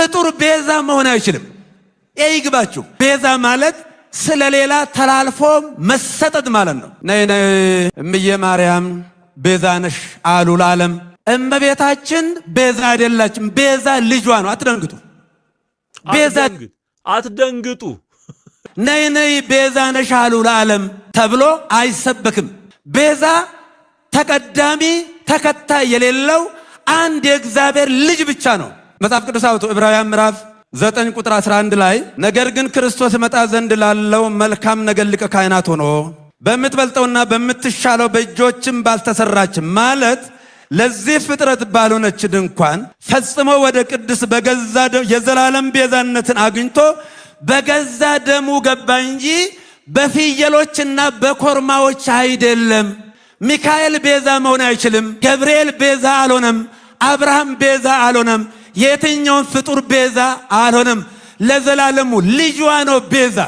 ፍጡር ቤዛ መሆን አይችልም። ይህ ይግባችሁ። ቤዛ ማለት ስለሌላ ተላልፎ መሰጠት ማለት ነው። ነይ ነይ እምዬ ማርያም ቤዛ ነሽ አሉ ለዓለም። እመቤታችን ቤዛ አይደላችም። ቤዛ ልጇ ነው። አትደንግጡ። ቤዛ አትደንግጥ፣ አትደንግጡ። ነይ ነይ ቤዛ ነሽ አሉ ለዓለም ተብሎ አይሰበክም። ቤዛ ተቀዳሚ ተከታይ የሌለው አንድ የእግዚአብሔር ልጅ ብቻ ነው። መጽሐፍ ቅዱስ አውጡ። ዕብራውያን ምዕራፍ 9 ቁጥር 11 ላይ ነገር ግን ክርስቶስ መጣ ዘንድ ላለው መልካም ነገር ሊቀ ካህናት ሆኖ በምትበልጠውና በምትሻለው በእጆችም ባልተሰራች ማለት ለዚህ ፍጥረት ባልሆነች ድንኳን ፈጽሞ ወደ ቅድስ በገዛ የዘላለም ቤዛነትን አግኝቶ በገዛ ደሙ ገባ እንጂ በፍየሎችና በኮርማዎች አይደለም። ሚካኤል ቤዛ መሆን አይችልም። ገብርኤል ቤዛ አልሆነም። አብርሃም ቤዛ አልሆነም። የትኛውን ፍጡር ቤዛ አልሆነም። ለዘላለሙ ልጇ ነው ቤዛ።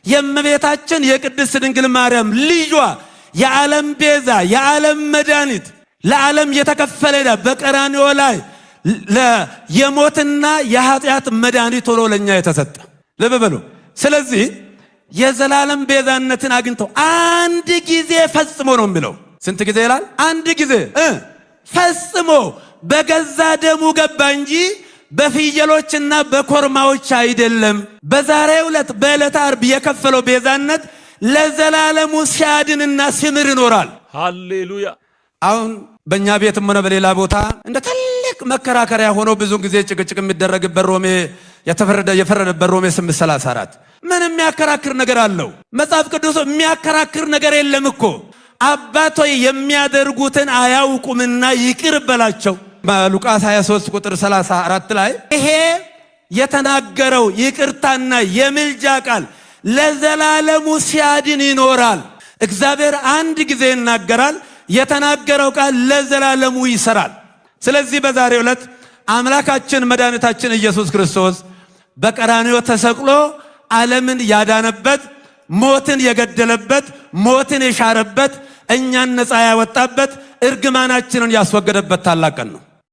የእመቤታችን የቅድስት ድንግል ማርያም ልጇ የዓለም ቤዛ፣ የዓለም መድኃኒት፣ ለዓለም የተከፈለ ዕዳ በቀራንዮ ላይ የሞትና የኃጢአት መድኃኒት ሆኖ ለእኛ የተሰጠ። ልብ በሉ። ስለዚህ የዘላለም ቤዛነትን አግኝተው አንድ ጊዜ ፈጽሞ ነው የሚለው። ስንት ጊዜ ይላል? አንድ ጊዜ ፈጽሞ በገዛ ደሙ ገባ እንጂ በፍየሎችና በኮርማዎች አይደለም። በዛሬው ዕለት በዕለተ ዓርብ የከፈለው ቤዛነት ለዘላለሙ ሲያድንና ሲምር ይኖራል። ሃሌሉያ። አሁን በእኛ ቤትም ሆነ በሌላ ቦታ እንደ ትልቅ መከራከሪያ ሆኖ ብዙ ጊዜ ጭቅጭቅ የሚደረግበት ሮሜ የፈረደበት ሮሜ 8:34 ምን የሚያከራክር ነገር አለው? መጽሐፍ ቅዱስ የሚያከራክር ነገር የለም እኮ። አባቶይ የሚያደርጉትን አያውቁምና ይቅር በላቸው። በሉቃስ 23 ቁጥር 34 ላይ ይሄ የተናገረው ይቅርታና የምልጃ ቃል ለዘላለሙ ሲያድን ይኖራል። እግዚአብሔር አንድ ጊዜ ይናገራል። የተናገረው ቃል ለዘላለሙ ይሰራል። ስለዚህ በዛሬው ዕለት አምላካችን መድኃኒታችን ኢየሱስ ክርስቶስ በቀራንዮ ተሰቅሎ ዓለምን ያዳነበት፣ ሞትን የገደለበት፣ ሞትን የሻረበት፣ እኛን ነፃ ያወጣበት፣ እርግማናችንን ያስወገደበት ታላቅ ቀን ነው።